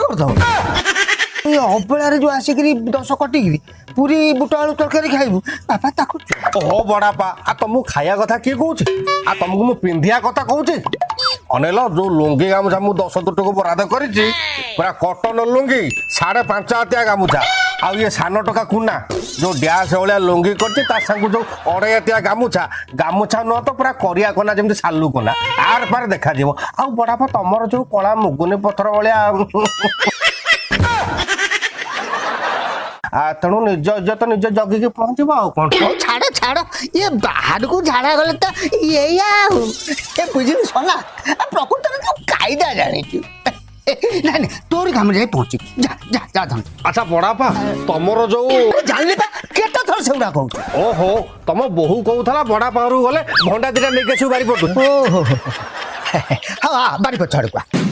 କରିଦବ। ଏ ଅବେଳାରେ ଯୋଉ ଆସିକିରି ଦଶ କଟିକିରି ପୁରୀ ବୁଟ ଆଳୁ ତରକାରୀ ଖାଇବୁ ବାପା, ତାକୁ। ଓହୋ ବଡାପା, ଆଉ ତମକୁ ଖାଇବା କଥା କିଏ କହୁଛି? ଆଉ ତମକୁ ମୁଁ ପିନ୍ଧିବା କଥା କହୁଛି। ଅନେଇଲ, ଯୋଉ ଲୁଙ୍ଗି ଗାମୁଛା ମୁଁ 10 ତୁଟକୁ ବରାଦ କରିଛି, ପୁରା କଟନ ଲୁଙ୍ଗି, 5.5 ହାତିଆ ଗାମୁଛା। ଆଉ ଇଏ ସାନ ଟକା କୁନା ଯୋଉ ଡ୍ୟାସ୍ ଭଳିଆ ଲୁଙ୍ଗି କରିଛି, ତା ସାଙ୍ଗକୁ ଯୋଉ 2.5 ହାତିଆ ଗାମୁଛା, ଗାମୁଛା ନୁହଁ ତ ପୁରା କରିଆ କନା, ଯେମିତି ସାଲୁ କନା, ଆର ପାର ଦେଖାଯିବ। ଆଉ ବଡାପା, ତମର ଯୋଉ କଳା ମୁଗୁନି ପଥର ଭଳିଆ, ତେଣୁ ନିଜ ଇଜ୍ଜତ ନିଜେ ଜଗିକି ପହଞ୍ଚିବ, ଆଉ କଣ? ହଉ ଛାଡ଼ ଛାଡ଼, ଇଏ ବାହାରକୁ ଝାଡ଼ା ଗଲେ ତ ଏଇଆ। ଆଉ ଏ ବୁଝିଲୁ ସନା, ପ୍ରକୃତରେ ତୁ କାଇଦା ଜାଣିଛୁ। ନାଇଁ ନାଇଁ, ତୋରି କାମରେ ଯାଇ ପହଞ୍ଚିବୁ। ଯା ଯା ଯା ଧନ। ଆଚ୍ଛା ବଡାପା, ତମର ଯୋଉ ଜାଣିଲି ପା, କେତେ ଥର ସେଗୁଡ଼ା କହୁଛୁ? ଓହୋ, ତମ ବୋହୂ କହୁଥିଲା ବଡାପା ଘରକୁ ଗଲେ ଭଣ୍ଡା ଦିଟା ନେଇକି ଆସିବୁ ବାରିପଟୁ। ଓହୋ, ହଁ, ବାରିପଟ ଆଡ଼କୁ।